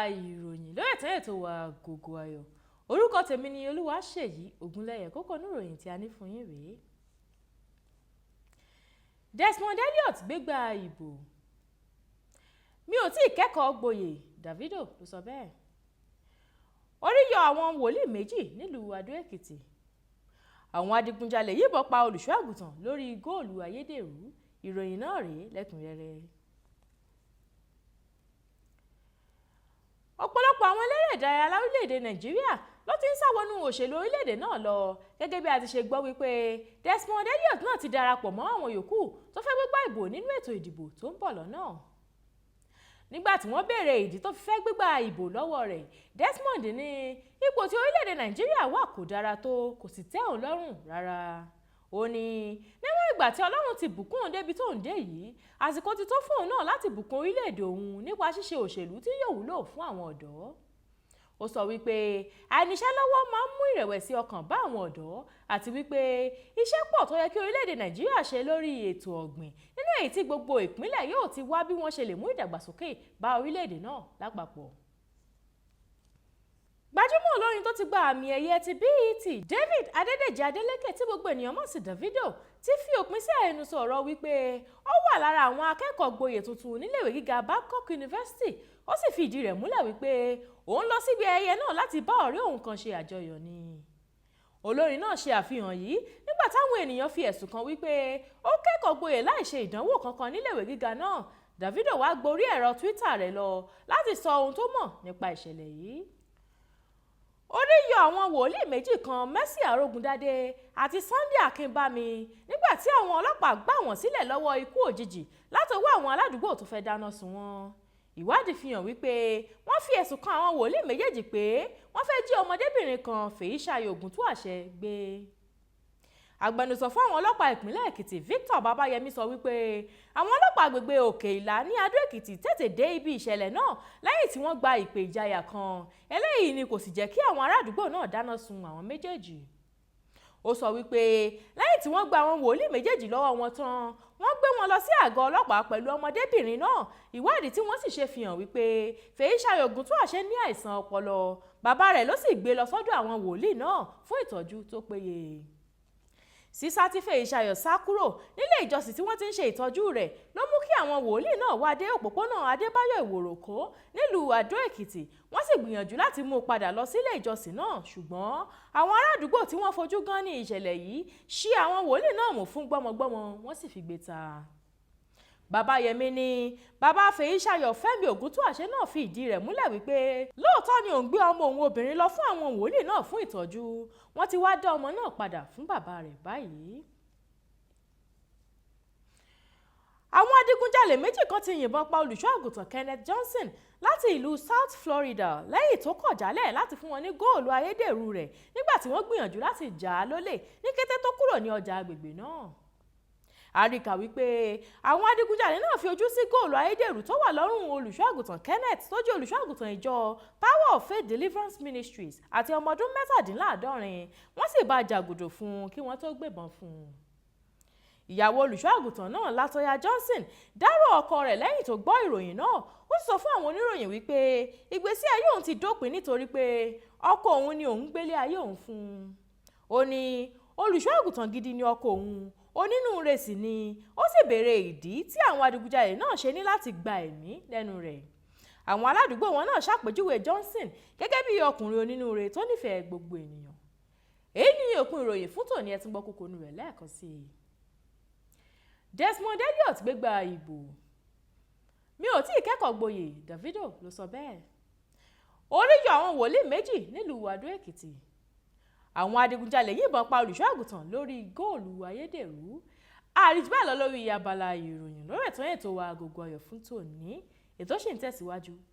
Ìròyìn lórí ètò ètò wa Agogo Ayọ̀. Orúkọ tèmi ni Olúwaṣèyí Ògúnlẹ̀yẹ. Kókó oníròyìn tí a ní fún yín rèé. Desmond Elliot gbégbá ìbò. Mi ò tí ì kẹ́kọ̀ọ́ gboyè, Davido ló sọ bẹ́ẹ̀. Orí yọ àwọn wòlíì méjì nílùú Adó Èkìtì. Àwọn adigunjalè yìnbọn pa olùṣọ́ àgùntàn lórí góòlù ayédèrú. Ìròyìn náà rèé lẹ́kùnrẹ́rẹ́. Ọ̀pọ̀lọpọ̀ àwọn eléré ìdárayá lórílẹ̀‐èdè Nàìjíríà ló ti ń sá wọnú òṣèlú orílẹ̀‐èdè náà lọ, gẹ́gẹ́ bí a ti ṣe gbọ́ wípé Desmond Elliot náà ti darapọ̀ mọ́ àwọn yòókù tó fẹ́ gbégbá ìbò nínú ètò ìdìbò tó ń bọ̀ lọ́nà. Nígbà tí wọ́n béèrè ìdí tó fi fẹ́ gbégbá ìbò lọ́wọ́ rẹ̀, Desmond ní ipò tí orílẹ̀‐èdè Nàìjíríà wà kò dára tó, kò sì tẹ́ òun lọ́rùn rárá. Ó ní níwọ̀n ìgbà tí Ọlọ́run ti bùkún òun débi tóun dé yìí, àsìkò ti tó fún òun náà láti bùkún orílẹ̀-èdè òun nípa ṣíṣe òṣèlú tí yóò wúlò fún àwọn ọ̀dọ́. Ó sọ wípé àìníṣẹ́ lọ́wọ́ máa ń mú ìrẹ̀wẹ̀sì ọkàn bá àwọn ọ̀dọ́, àti wípé iṣẹ́ pọ̀ tó yẹ kí orílẹ̀-èdè Nàìjíríà ṣe lórí ètò ọ̀gbìn, nínú èyí tí gbogbo ìpínlẹ̀ yóò ti wá bí wọ́n ṣe lè mú ìdàgbàsókè bá orílẹ̀-èdè náà lápapọ̀. Gbajúmọ̀ olórin tó ti gba àmì ẹ̀yẹ ti BET, David Adédèjì Adeleke, tí gbogbo ènìyàn mọ̀ sí Davido, ti fi òpin sí àhesọ ọ̀rọ̀ wípé ó wà lára àwọn akẹ́kọ̀ọ́ gboyè tuntun níléèwé gíga Babcock University. Ó sì fi ìdí rẹ̀ múlẹ̀ wípé òun lọ síbi ayẹyẹ náà láti bá ọ̀rẹ́ òun kan ṣe àjọyọ̀ ni. Olórin náà ṣe àfihàn yìí nígbà táwọn ènìyàn fi ẹ̀sùn kan wípé ó kẹ́kọ̀ọ́ gboyè láì ṣe ìdánwò kankan níléèwé gíga náà. Davido wá gborí ẹ̀rọ Twitter rẹ̀ lọ láti sọ ohun tó mọ̀ nípa ìṣẹ̀lẹ̀ yìí. Orí yọ àwọn wòlíì méjì kan, Mercy Arógundádé àti Sunday Akínbámi, nígbà tí àwọn ọlọ́pàá gbà wọ́n sílẹ̀ lọ́wọ́ ikú òjijì látọwọ́ àwọn aládùúgbò tó fẹ́ dáná sun wọ́n. Ìwádìí fi hàn wípé wọ́n fi ẹ̀sùn kan àwọn wòlíì méjèèjì pé wọ́n fẹ́ jí ọmọdébìnrin kan, Fèyíṣayọ̀ Ògúntúàṣẹ, gbé. Agbẹnusọ fún àwọn ọlọ́pàá ìpínlẹ̀ Èkìtì, Victor Babayẹmi, sọ wípé àwọn ọlọ́pàá agbègbè Òkè Ìlá ní Adó Èkìtì tètè dé ibi ìṣẹ̀lẹ̀ náà lẹ́yìn tí wọ́n gba ìpè ìjayà kan. Eléyìí ni kò sì jẹ́ kí àwọn ará àdúgbò náà dáná sun àwọn méjèèjì. Ó sọ wípé lẹ́yìn tí wọ́n gba àwọn wòlíì méjèèjì lọ́wọ́ wọn tán, wọ́n gbé wọn lọ sí àgọ́ ọlọ́pàá pẹ̀lú ọmọdébìnrin náà. Ìwádìí tí wọ́n sì ṣe fi hàn wípé Fèyíṣayọ̀ Ògúntúàṣẹ ní àìsàn ọpọlọ. Bàbá rẹ̀ ló sì gbé lọ sọ́dọ̀ àwọn wòlíì náà fún ìtọ́jú tó péye. Sísá tí Fèyíṣayọ̀ sá kúrò nílé ìjọsìn tí wọ́n ti ń ṣe ìtọ́jú rẹ̀ ló mú kí àwọn wòlíì náà wá dé òpópónà Adébáyọ̀ Ìwòròkó nílùú Adó Èkìtì. Wọ́n sì gbìyànjú láti mú un padà lọ sílé ìjọsìn náà, ṣùgbọ́n àwọn ará àdúgbò tí wọ́n fojú gan ní ìṣẹ̀lẹ̀ yìí ṣí àwọn wòlíì náà mú fún gbọ́mọgbọ́mọ, wọ́n sì figbe ta. Babayẹmi ní bàbá Fèyíṣayọ̀, Fẹ́mi Ògúntúàṣẹ náà, fi ìdí rẹ̀ múlẹ̀ wípé lóòótọ́ ni òun gbé ọmọ òun obìnrin lọ fún àwọn wòlíì náà fún ìtọ́jú. Wọ́n ti wá dá ọmọ náà padà fún bàbá rẹ̀ báyìí. Àwọn adigunjalè méjì kan ti yìnbọn pa olùṣọ́ àgùntàn Kenneth Johnson láti ìlú South Florida lẹ́yìn tó kọ̀ jálẹ̀ láti fún wọn ní góòlù ayédèrú rẹ̀ nígbà tí wọ́n gbìyànjú láti jà á lólè ní kété tó kúrò ní ọjà agbègbè náà. Àríkà wípé àwọn adigunjalè náà fi ojú sí góòlù ayédèrú tó wà lọ́rùn olùṣọ́ àgùntàn Kenneth, tó jẹ́ olùṣọ́ àgùntàn ìjọ Power of Faith Deliverance Ministries àti ọmọ ọdún 77, wọ́n sì bá jàgùdù fún un kí wọ́n tó gbébọn fún un. Ìyàwó olùṣọ́ àgùntàn náà, Latoya Johnson, dárò ọkọ rẹ̀ lẹ́yìn tó gbọ́ ìròyìn náà. Ó sì sọ fún àwọn oníròyìn wípé ìgbésí ayé òun ti dópin nítorí pé ọkọ òun ni òun gbélé ayé òun fún un. Ó ní olùṣọ́ àgùntàn gidi ni ọkọ òun, onínúure sì ni. Ó sì béèrè ìdí tí àwọn adigunjalè náà ṣe ní láti gba ẹ̀mí lẹ́nu rẹ̀. Àwọn aládùúgbò wọn náà ṣàpèjúwe Johnson gẹ́gẹ́ bí ọkùnrin onínúure tó nífẹ̀ẹ́ gbogbo ènìyàn. Èyí ni òpin ìròyìn fún tòní. Ẹ tún gbọ́ kókó inú rẹ̀ lẹ́ẹ̀kan sí i. Desmond Elliot gbégbá ìbò. Mi ò tí ì kẹ́kọ̀ọ́ gboyè, Davido ló sọ bẹ́ẹ̀. Orí yọ àwọn wòlíì méjì nílùú Adó Èkìtì. Àwọn adigunjalè yìnbọn pa olùṣọ́ àgùntàn lórí góòlù ayédèrú. Àríjù bẹ́ẹ̀ lọ lórí abala ìròyìn lórí ètò ètò wa Agogo Ayọ̀ fún tòní. Ètò sì ń tẹ̀síwájú.